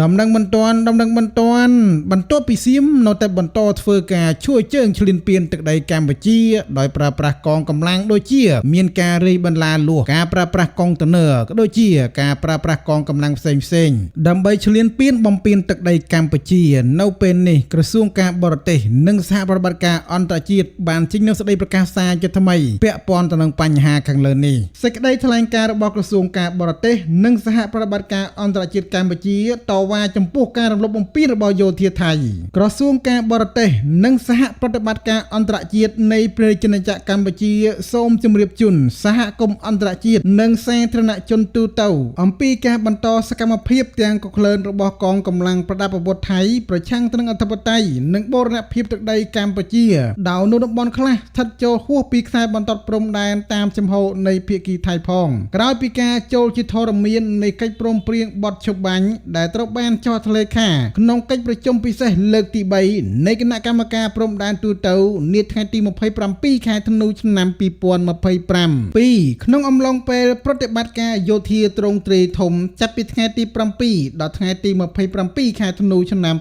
ដំណឹងបន្ទាន់ដំណឹងបន្ទាន់បន្ទាប់ពីសៀមនៅតែបន្តធ្វើការជួយជើងឈ្លានពានទឹកដីកម្ពុជាដោយប្រើប្រាស់កងកម្លាំងដូចជា មានការរាយបន្លាលួសការប្រើប្រាស់កុងតឺន័រក៏ដូចជាការប្រើប្រាស់កងកម្លាំងផ្សេងផ្សេងៗដើម្បីឈ្លានពានបំពេញទឹកដីកម្ពុជា នៅពេលនេះក្រសួងការបរទេសនិងសហប្រតិបត្តិការអន្តរជាតិបានចេញនូវសេចក្តីប្រកាសសារជាថ្មីពាក់ព័ន្ធទៅនឹងបញ្ហាខាងលើនេះសេចក្តីថ្លែងការណ៍របស់ក្រសួងការបរទេសនិងសហប្រតិបត្តិការអន្តរជាតិកម្ពុជាតវ៉ាចំពោះការរំលោភបំពានរបស់យោធាថៃក្រសួងការបរទេសនិងសហប្រតិបត្តិការអន្តរជាតិនៃប្រជាជាតិកម្ពុជាសូមជម្រាបជូនសហគមន៍អន្តរជាតិនិងសាធារណជនទូទៅអំពីការបន្តសកម្មភាពទាំងកក្លឿនរបស់កងកម្លាំងប្រដាប់អាវុធថៃប្រឆាំងទៅនឹងអធិបតេយ្យនិងបូរណភាពទឹកដីកម្ពុជាដោយនៅតំបន់ខ្លះស្ថិតចូលហួសពីខ្សែបន្ទាត់ព្រំដែនតាមចំហនៃភាគីថៃផងក្រោយពីការចូលជាធរមាននៃកិច្ចព្រមព្រៀងបទឈប់បាញ់ដែលត្រូវបានចុះហត្ថលេខាក្នុងកិច្ចប្រជុំពិសេសលើកទី3នៃគណៈកម្មការព្រំដែនទូទៅនាថ្ងៃទី27ខែធ្នូឆ្នាំ2025 2ក្នុងអំឡុងពេលប្រតិបត្តិការយោធាទ្រង់ទ្រាយធំចាប់ពីថ្ងៃទី7ដល់ថ្ងៃទី27ខែធ្នូឆ្នាំ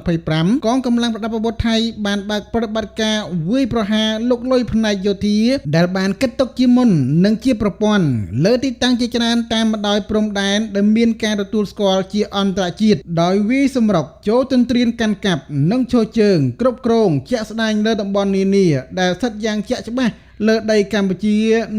2025កងកម្លាំងប្រដាប់អាវុធថៃបានបើកប្រតិបត្តិការវាយប្រហារលុកលុយផ្នែកយោធាដែលបានគិតទុកជាមុននិងជាប្រព័ន្ធលើទីតាំងជាច្រើនតាមបណ្ដោយព្រំដែនដែលមានការទទួលស្គាល់ជាអន្តរជាតិដោយវាយសម្រុកចូលទន្ទ្រានកាន់កាប់និងឈរជើងគ្រប់គ្រងជាក់ស្ដែងលើតំបន់នានាដែលស្ថិតយ៉ាងជាក់ច្បាស់លើដីកម្ពុជា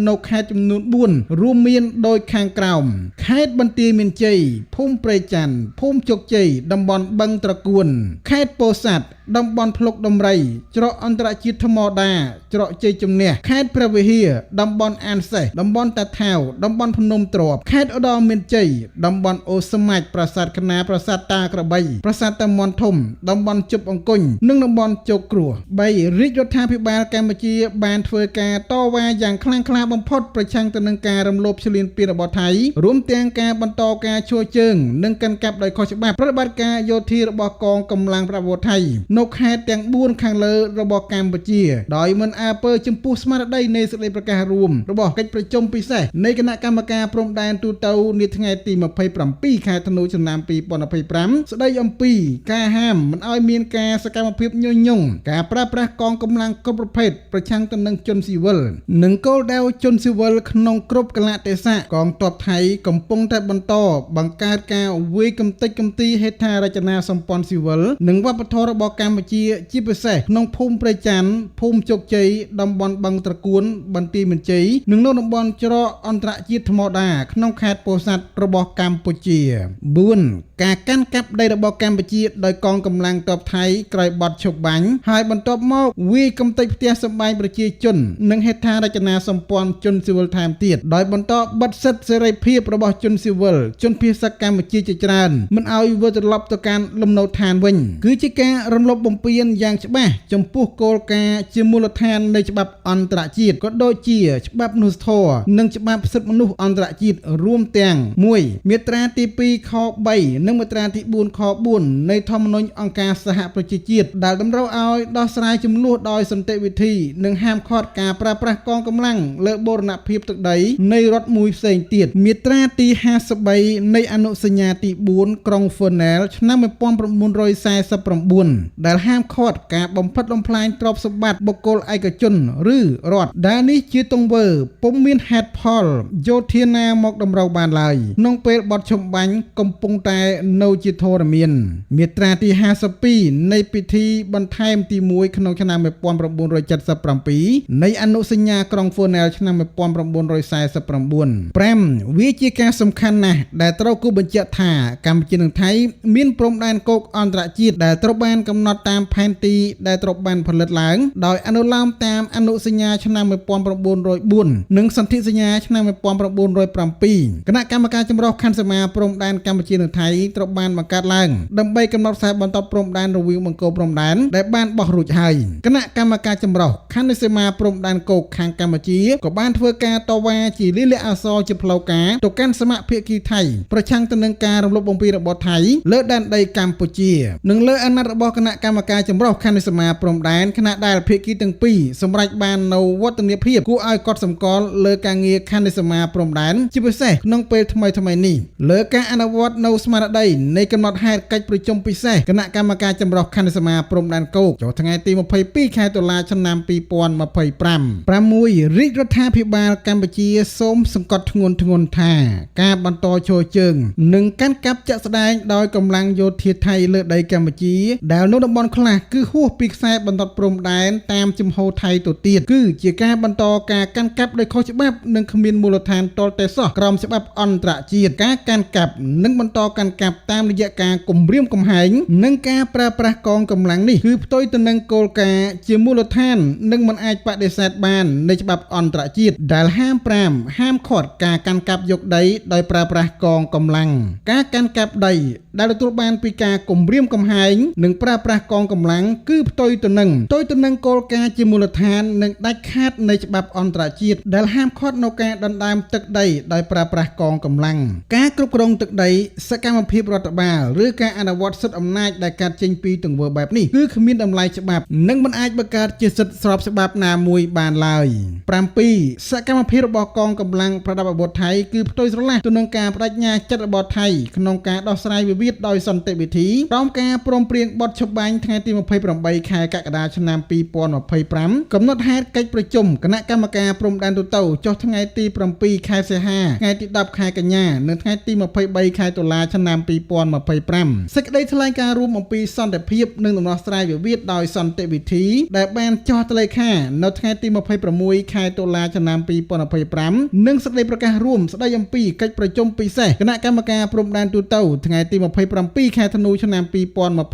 នៅខេត្តចំនួន4រួមមានដូចខាងក្រោមខេត្តបន្ទាយមានជ័យភូមិព្រៃច័ន្ទភូមិជោគជ័យតំបន់បឹងត្រកួនខេត្តពោធិ៍សាត់តំបន់ភ្លុកដំរីច្រកអន្តរជាតិថ្មដាច្រកជ័យជំនះខេត្តព្រះវិហារតំបន់អានសេះតំបន់តាថាវតំបន់ភ្នំទ្របខេត្តឧត្តរមានជ័យតំបន់អូស្មាច់ប្រាសាទកណាប្រាសាទតាក្របីប្រាសាទតាមាន់ធំតំបន់ជប់អង្គញនិងតំបន់ជោគគ្រោះ3រាជរដ្ឋាភិបាលកម្ពុជាបានធ្វើការតវ៉ាយ៉ាងខ្លាំងក្លាបំផុតប្រឆាំងទៅនឹងការរំលោភឈ្លានពានរបស់ថៃរួមទាំងការបន្តការឈរជើងនិងកាន់កាប់ដោយខុសច្បាប់ប្រតិបត្តិការយោធារបស់កងកម្លាំងប្រដាប់អាវុធថៃនៅខេត្តទាំង4ខាងលើរបស់កម្ពុជាដោយមិនអើពើចំពោះស្មារតីនៃសេចក្តីប្រកាសរួមរបស់កិច្ចប្រជុំពិសេសនៃគណៈកម្មការព្រំដែនទូទៅនាថ្ងៃទី27ខែធ្នូឆ្នាំ2025ស្តីអំពីការហាមមិនឲ្យមានការសកម្មភាពញុះញង់ការប្រើប្រាស់កងកម្លាំងគ្រប់ប្រភេទប្រឆាំងទៅនឹងជនស៊ីវិលនិងគោលដៅជនស៊ីវិលក្នុងគ្រប់កលៈទេសៈកងទ័ពថៃកំពុងតែបន្តបង្កើតការវាយកំទេចកំទីហេដ្ឋារចនាសម្ព័ន្ធស៊ីវិលនិងវប្បធម៌របស់កម្ពុជាជាពិសេសក្នុងភូមិព្រៃច័ន្ទភូមិជោគជ័យតំបន់បឹងត្រកួនបន្ទាយមានជ័យនិងនៅតំបន់ច្រកអន្តរជាតិថ្មដាក្នុងខេត្តពោធិ៍សាត់របស់កម្ពុជា4ការកាន់កាប់ដីរបស់កម្ពុជាដោយកងកម្លាំងទ័ពថៃក្រោយបទឈប់បាញ់ហើយបន្ទាប់មកវាយកំទេចផ្ទះសម្បែងប្រជាជននិងហេដ្ឋារចនាសម្ព័ន្ធជនស៊ីវិលថែមទៀតដោយបន្តបិទសិទ្ធិសេរីភាពរបស់ជនស៊ីវិលជនភៀសសឹកកម្ពុជាជាច្រើនមិនឲ្យវិលត្រឡប់ទៅកាន់លំនៅឋានវិញគឺជាការរំលោភបំពានយ៉ាងច្បាស់ចំពោះគោលការណ៍ជាមូលដ្ឋាននៃច្បាប់អន្តរជាតិក៏ដូចជាច្បាប់មនុស្សធម៌និងច្បាប់សិទ្ធិមនុស្សអន្តរជាតិរួមទាំង1មាត្រាទី2ខ3និងមាត្រាទី4ខ4នៃធម្មនុញ្ញអង្គការសហប្រជាជាតិដែលតម្រូវឲ្យដោះស្រាយចំនួនដោយសន្តិវិធីនិងហាមឃាត់ការប្រើប្រាស់កងកម្លាំងលើបូរណភាពទឹកដីនៃរដ្ឋមួយផ្សេងទៀតមាត្រាទី53នៃអនុសញ្ញាទី4ក្រុងហ្វឺណែលឆ្នាំ1949ដែលហាមឃាត់ការបំផិតបំផ្លាញទ្រព្យសម្បត្តិបុគ្គលឯកជនឬរដ្ឋដែលនេះជាទង្វើពុំមានហេតុផលយោធានាមកតម្រូវបានឡើយក្នុងពេលបទឈប់បាញ់កំពុងតែនៅជាធរមានមាត្រាទី52នៃពិធីបន្ថែមទី1ក្នុងឆ្នាំ1977នៃអនុសញ្ញាក្រុងហ្វឺណែលឆ្នាំ1949 5វាជាការសំខាន់ណាស់ដែលត្រូវគូបញ្ជាក់ថាកម្ពុជានិងថៃមានព្រំដែនគោកអន្តរជាតិដែលត្រូវបានកំណត់តាមផែនទីដែលត្រូវបានផលិតឡើងដោយអនុលោមតាមអនុសញ្ញាឆ្នាំ1904និងសន្ធិសញ្ញាឆ្នាំ1907គណៈកម្មការចម្រុះខណ្ឌសីមាព្រំដែនកម្ពុជានិងថៃត្រូវបានបង្កើតឡើងដើម្បីកំណត់ខ្សែបន្ទាត់ព្រំដែនរវាងបង្គោលព្រំដែនដែលបានបោះរួចហើយគណៈកម្មការចម្រុះខណ្ឌសីមាព្រំដែនគោកខាងកម្ពុជាក៏បានធ្វើការតវ៉ាជាលាយលក្ខណ៍អក្សរជាផ្លូវការទៅកាន់សមភាគីថៃប្រឆាំងទៅនឹងការរំលោភបំពានរបស់ថៃលើដែនដីកម្ពុជានិងលើអាណត្តិរបស់គណៈកម្មការចម្រុះខណ្ឌសីមាព្រំដែនខណៈដែលភាគីទាំងពីរសម្រេចបាននៅវឌ្ឍនភាពគួរឲ្យកត់សម្គាល់លើការងារខណ្ឌសីមាព្រំដែនជាពិសេសក្នុងពេលថ្មីៗនេះលើការអនុវត្តនៅស្មារ តីនៃកំណត់ហេតុកិច្ចប្រជុំពិសេសគណៈកម្មការចម្រុះខណ្ឌសីមាព្រំដែនគោកចុះថ្ងៃទី22ខែតុលាឆ្នាំ2025 6រាជរដ្ឋាភិបាលកម្ពុជាសូមសង្កត់ធ្ងន់ធ្ងរថាការបន្តឈរជើងនិងកាន់កាប់ជាក់ស្ដែងដោយកម្លាំងយោធាថៃលើដីកម្ពុជាដែលនៅតំបន់ខ្លះគឺហួសពីខ្សែបន្ទាត់ព្រំដែនតាមជំហរថៃទៅទៀតគឺជាការបន្តការកាន់កាប់ដោយខុសច្បាប់និងគ្មានមូលដ្ឋានទាល់តែសោះក្រោមច្បាប់អន្តរជាតិការកាន់កាប់និងបន្តកាន់កាប់តាមរយៈការគំរាមកំហែងនិងការប្រើប្រាស់កងកម្លាំងនេះគឺផ្ទុយទៅនឹងគោលការណ៍ជាមូលដ្ឋាននិងមិនអាចបដិសេធបាននៃច្បាប់អន្តរជាតិដែលហាមប្រាមហាមឃាត់ការកាន់កាប់យកដីដោយប្រើប្រាស់កងកម្លាំងការកាន់កាប់ដីដែលទទួលបានពីការគំរាមកំហែងនិងប្រើប្រាស់កងកម្លាំងគឺផ្ទុយទៅនឹងគោលការណ៍ជាមូលដ្ឋាននិងដាច់ខាតនៃច្បាប់អន្តរជាតិដែលហាមឃាត់នៅការដណ្ដើមទឹកដីដោយប្រើប្រាស់កងកម្លាំងការគ្រប់គ្រងទឹកដីសកម្មភាពរដ្ឋបាលឬការអនុវត្តសិទ្ធិអំណាចដែលកើតចេញពីទង្វើបែបនេះគឺគ្មានតម្លៃច្បាប់និងមិនអាចបង្កើតជាសិទ្ធិស្របច្បាប់ណាមួយបានឡើយ7សកម្មភាពរបស់កងកម្លាំងប្រដាប់អាវុធថៃគឺផ្ទុយស្រឡះទៅនឹងការបដិញ្ញាចិត្តរបស់ថៃក្នុងការដោះស្រាយវិវាទដោយសន្តិវិធីក្រោមការព្រមព្រៀងបទច្បាញ់ថ្ងៃទី28ខែកក្កដាឆ្នាំ2025កំណត់ហេតុកិច្ចប្រជុំគណៈកម្មការព្រំដែនទូទៅចុះថ្ងៃទី7ខែសីហាថ្ងៃទី10ខែកញ្ញានិងថ្ងៃទី23ខែតុលាឆ្នាំ2025សេចក្តីថ្លែងការណ៍រួមអំពីសន្តិភាពនិងដំណោះស្រាយវិវាទដោយសន្តិវិធីដែលបានចុះហត្ថលេខានៅថ្ងៃទី26ខែតុលាឆ្នាំ2025និងសេចក្តីប្រកាសរួមស្តីអំពីកិច្ចប្រជុំពិសេសគណៈកម្មការព្រំដែនទូទៅថ្ងៃទី27ខែធ្នូឆ្នាំ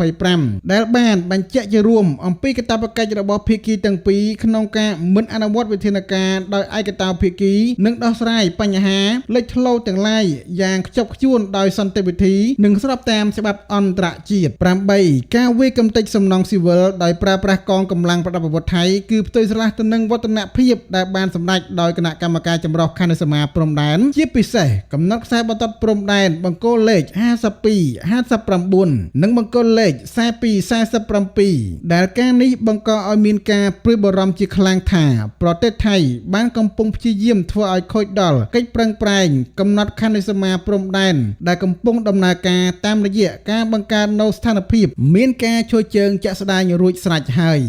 2025ដែលបានបញ្ជាក់ជារួមអំពីកាតព្វកិច្ចរបស់ភាគីទាំងពីរក្នុងការមិនអនុវត្តវិធានការដោយឯកតោភាគីនិងដោះស្រាយបញ្ហាលេចធ្លោទាំងឡាយយ៉ាងខ្ជាប់ខ្ជួនដោយសន្តិវិធីនិងស្របតាមច្បាប់អន្តរជាតិ8ការវាយកម្ទេចសំណង់ស៊ីវិលដោយប្រើប្រាស់កងកម្លាំងប្រដាប់អាវុធថៃគឺផ្ទុយស្រឡះទៅនឹងវឌ្ឍនភាពដែលបានសម្រេចដោយគណៈកម្មការចម្រុះខណ្ឌសីមាព្រំដែនជាពិសេសកំណត់ខ្សែបន្ទាត់ព្រំដែនបង្គោលលេខ52 59និងបង្គោលលេខ42 47ដែលការនេះបង្កឲ្យមានការព្រួយបារម្ភជាខ្លាំងថាប្រទេសថៃបានកំពុងព្យាយាមធ្វើឲ្យខូចដល់កិច្ចប្រឹងប្រែងកំណត់ខណ្ឌសីមាព្រំដែនដែលកំពុងដំណើរការតាមរយៈការបង្កើតនូវស្ថានភាពមានការជួយជើងជាក់ស្ដែងរួចស្រេចហើយ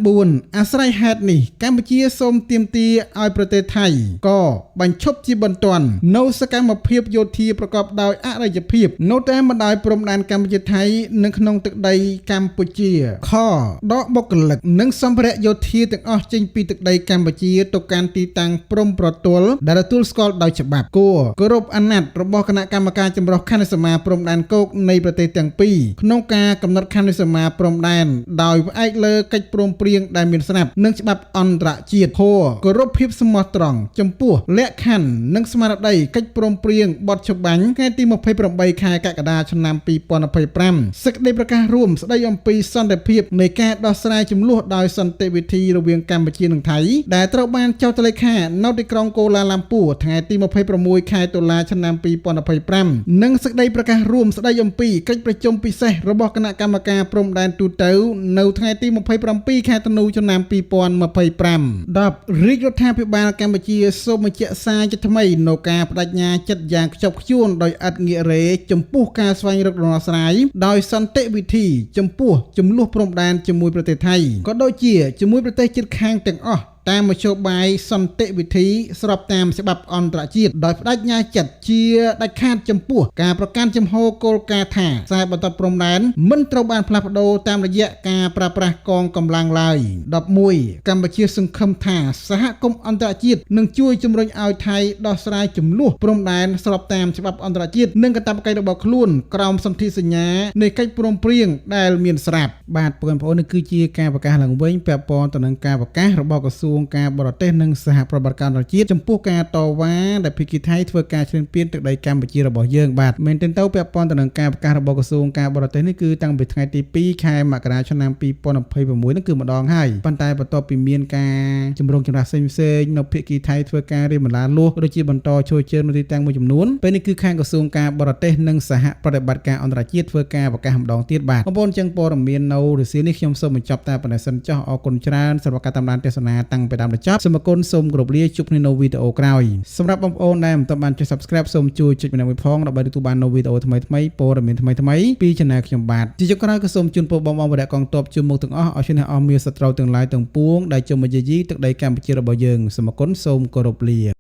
9អាស្រ័យហេតុនេះកម្ពុជាសូមទាមទារឲ្យប្រទេសថៃក៏បញ្ឈប់ជាបន្ទាន់នៅសកម្មភាពយោធាប្រកបដោយអរិយភាពនៅតាមបណ្ដោយព្រំដែនកម្ពុជាថៃនិងក្នុងទឹកដីកម្ពុជាខដកបុគ្គលិកនិងសម្ភារៈយោធាទាំងអស់ចេញពីទឹកដីកម្ពុជាទៅកាន់ទីតាំងព្រំប្រទល់ដែលទទួលស្គាល់ដោយច្បាប់គួរគោរពអាណត្តិរបស់គណៈកម្មការចម្រុះខណ្ឌសីមាព្រំដែនគោកនៃប្រទេសទាំងពីរក្នុងការកំណត់ខណ្ឌសីមាព្រំដែនដោយផ្អែកលើកិច្ចព្រមព្រៀងដែលមានស្រាប់និងច្បាប់អន្តរជាតិគួរគោរពភាពស្មោះត្រង់ចំពោះលក្ខខណ្ឌនិងស្មារតីកិច្ចព្រមព្រៀងបទច្បាញ់ថ្ងៃទី28ខែកក្កដាឆ្នាំ2025សេចក្តីប្រកាសរួមស្តីអំពីសន្តិភាពនៃការដោះស្រាយជម្លោះដោយសន្តិវិធីរវាងកម្ពុជានិងថៃដែលត្រូវបានចុះហត្ថលេខានៅទីក្រុងកូឡាឡាំពួរថ្ងៃទី26ខែតុលាឆ្នាំ2025និងសេចក្តីប្រកាសរួមស្តីអំពីកិច្ចប្រជុំពិសេសរបស់គណៈកម្មការព្រំដែនទូទៅនៅថ្ងៃទី27ខែធ្នូឆ្នាំ2025 10រាជរដ្ឋាភិបាលកម្ពុជាសូមបញ្ជាក់សារជាថ្មីនៅការបដិញ្ញាចិត្តយ៉ាងខ្ជាប់ខ្ជួនដោយឥតងាករេចំពោះការស្វែងរកដំណោះស្រាយដោយសន្តិវិធីចំពោះចំនួនព្រំដែនជាមួយប្រទេសថៃក៏ដូចជាជាមួយប្រទេសជិតខាងទាំងអស់តាមមធ្យោបាយសន្តិវិធីស្របតាមច្បាប់អន្តរជាតិដោយបដិញ្ញាចិត្តជាដាច់ខាតចំពោះការប្រកាន់ជំហរគោលការណ៍ថាខ្សែបន្ទាត់ព្រំដែនមិនត្រូវបានផ្លាស់ប្ដូរតាមរយៈការប្រើប្រាស់កងកម្លាំងឡើយ11កម្ពុជាសង្ឃឹមថាសហគមន៍អន្តរជាតិនឹងជួយជំរុញឲ្យថៃដោះស្រាយចំនួនព្រំដែនស្របតាមច្បាប់អន្តរជាតិនិងកាតព្វកិច្ចរបស់ខ្លួនក្រោមសន្ធិសញ្ញានៃកិច្ចព្រមព្រៀងដែលមានស្រាប់បាទបងប្អូននេះគឺជាការប្រកាសឡើងវិញពាក់ព័ន្ធទៅនឹងការប្រកាសរបស់ក្រសួងការបរទេសនិងសហប្រតិបត្តិការអន្តរជាតិចំពោះការតវ៉ាដែលភាគីថៃធ្វើការឈ្លានពានទឹកដីកម្ពុជារបស់យើងបាទមែនទែនទៅពាក់ព័ន្ធទៅនឹងការប្រកាសរបស់ក្រសួងការបរទេសនេះគឺតាំងពីថ្ងៃទី2ខែមករាឆ្នាំ2026នេះគឺម្ដងហើយប៉ុន្តែបន្ទាប់ពីមានការជំរុងចម្រាស់ផ្សេងៗនៅភាគីថៃធ្វើការរៀបបន្លាលួសដូចជាបន្តជួយជើងនៅទីតាំងមួយចំនួនពេលនេះគឺខាងក្រសួងការបរទេសនិងសហប្រតិបត្តិការអន្តរជាតិធ្វើការប្រកាសម្ដងទៀតបាទបងប្អូនចឹងព័ត៌មាននៅរុស្ស៊ីនេះខ្ញុំសូមបញ្ចប់តែប៉ុណ្ណេះសិនចុះអរគុណច្រើនសម្រាប់ការតាមដានទស្សនាតាំង ពីដើមដល់ចប់សូមអរគុណសូមគោរពលាជួបគ្នានៅវីដេអូក្រោយសម្រាប់បងប្អូនដែលមិនទាន់បានចុច Subscribe សូមជួយចុចម្នាក់មួយផងដើម្បីទទួលបាននូវវីដេអូថ្មីៗព័ត៌មានថ្មីៗពី Channel ខ្ញុំបាទជាចុងក្រោយក៏សូមជូនពរបងប្អូនវរៈកងទ័ពជួរមុខទាំងអស់ឲ្យឈ្នះអស់មានសត្រូវទាំងឡាយទាំងពួងដែលចូលមកយាយីទឹកដីកម្ពុជារបស់យើងសូមអរគុណសូមគោរពលា។